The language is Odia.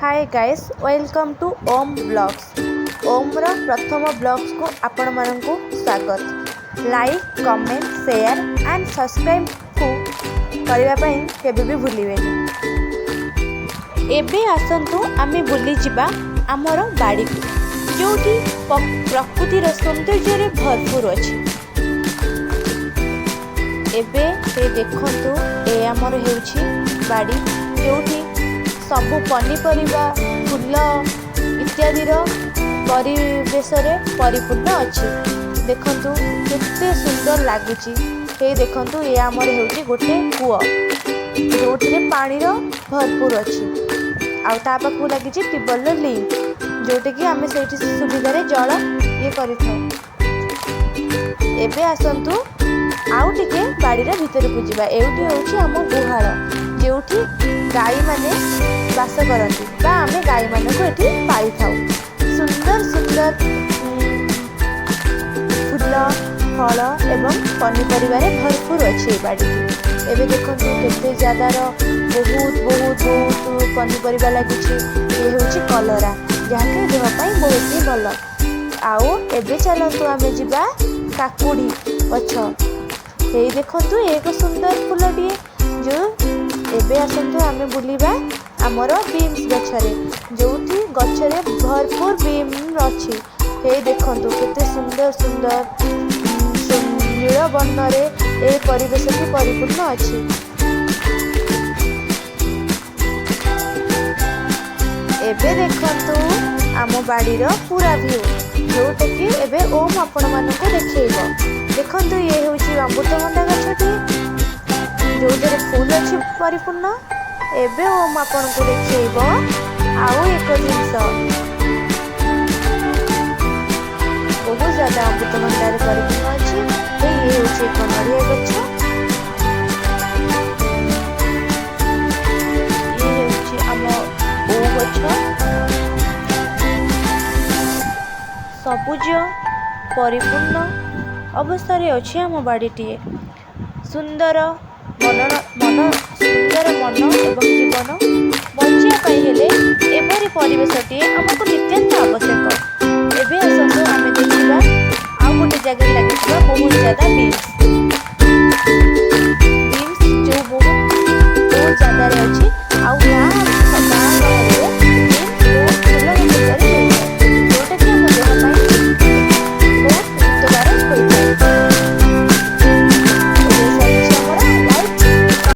Hi guys, welcome to Om Vlogs. ଓମ୍ର ପ୍ରଥମ ବ୍ଲଗ୍ସକୁ ଆପଣମାନଙ୍କୁ ସ୍ୱାଗତ। ଲାଇକ୍, କମେଣ୍ଟ, ସେୟାର ଆଣ୍ଡ ସବସ୍କ୍ରାଇବ୍କୁ କରିବା ପାଇଁ କେବେ ବି ଭୁଲିବେନି। ଏବେ ଆସନ୍ତୁ, ଆମେ ବୁଲିଯିବା ଆମର ବାଡ଼ିକୁ, ଯେଉଁଠି ପ୍ରକୃତିର ସୌନ୍ଦର୍ଯ୍ୟରେ ଭରପୁର ଅଛି। ଏବେ ଏ ଦେଖନ୍ତୁ, ଏ ଆମର ହେଉଛି ବାଡ଼ି, ଯେଉଁଠି ସବୁ ପନିପରିବା, ଫୁଲ ଇତ୍ୟାଦିର ପରିବେଶରେ ପରିପୂର୍ଣ୍ଣ ଅଛି। ଦେଖନ୍ତୁ, କେତେ ସୁନ୍ଦର ଲାଗୁଛି। ଏଇ ଦେଖନ୍ତୁ, ଏ ଆମର ହେଉଛି ଗୋଟେ କୂଅ, ଯେଉଁଥିରେ ପାଣିର ଭରପୁର ଅଛି। ଆଉ ତା ପାଖକୁ ଲାଗିଛି ଟ୍ୟୁବୱେଲର ଲିଙ୍କ, ଯେଉଁଠିକି ଆମେ ସେଇଠି ସୁବିଧାରେ ଜଳ ଇଏ କରିଥାଉ। ଏବେ ଆସନ୍ତୁ, ଆଉ ଟିକେ ବାଡ଼ିର ଭିତରକୁ ଯିବା। ଏଇଠି ହେଉଛି ଆମ ଗୁହାଳ, ଯେଉଁଠି ଗାଈମାନେ ବାସ କରନ୍ତି ବା ଆମେ ଗାଈମାନଙ୍କୁ ଏଠି ପାଳିଥାଉ। ସୁନ୍ଦର ସୁନ୍ଦର ଫୁଲ, ଫଳ ଏବଂ ପନିପରିବାରେ ଭରପୁର ଅଛି ଏଇ ବାଡ଼ିଟି। ଏବେ ଦେଖନ୍ତୁ, କେତେ ଜାଗାର ବହୁତ ବହୁତ ବହୁତ ପନିପରିବା ଲାଗିଛି। ଇଏ ହେଉଛି କଲରା, ଯାହାକି ଦେହ ପାଇଁ ବହୁତ ହି ଭଲ। ଆଉ ଏବେ ଚାଲନ୍ତୁ, ଆମେ ଯିବା କାକୁଡ଼ି ଗଛ। ଏଇ ଦେଖନ୍ତୁ, ଏକ ସୁନ୍ଦର ଫୁଲଟିଏ ଯେଉଁ। ଏବେ ଆସନ୍ତୁ, ଆମେ ବୁଲିବା ଆମର ବିମ୍ସ ଗଛରେ, ଯେଉଁଠି ଗଛରେ ଭରପୁର ବିମ୍ ଅଛି। ଏଇ ଦେଖନ୍ତୁ, କେତେ ସୁନ୍ଦର ସୁନ୍ଦର ନୀଳ ବର୍ଣ୍ଣରେ ଏ ପରିବେଶଟି ପରିପୂର୍ଣ୍ଣ ଅଛି। ଏବେ ଦେଖନ୍ତୁ ଆମ ବାଡ଼ିର ପୁରା ଭ୍ୟୁ, ଯେଉଁଟାକି ଏବେ ଓମ୍ ଆପଣମାନଙ୍କୁ ଦେଖେଇବ। ଦେଖନ୍ତୁ, ଇଏ ହେଉଛି ଅମୃତଭଣ୍ଡା ଗଛଟି, ଯେଉଁଥିରେ ଫୁଲ ଅଛି ପରିପୂର୍ଣ୍ଣ। ଏବେ ଓମ୍ ଆପଣଙ୍କୁ ଦେଖେଇବ ଆଉ ଏକ ଜିନିଷ। ବହୁତ ଜ୍ୟାଦା ଅମୃତଭଣ୍ଡାରେ ପରିପୂର୍ଣ୍ଣ ଅଛି। ଇଏ ହେଉଛି ଏକ ନଡ଼ିଆ ଗଛ। ଇଏ ହେଉଛି ଆମ ଓଉ ଗଛ। ସବୁଜ ପରିପୂର୍ଣ୍ଣ ଅବସ୍ଥାରେ ଅଛି ଆମ ବାଡ଼ିଟିଏ। ସୁନ୍ଦର ମନ ମନ ସୁନ୍ଦର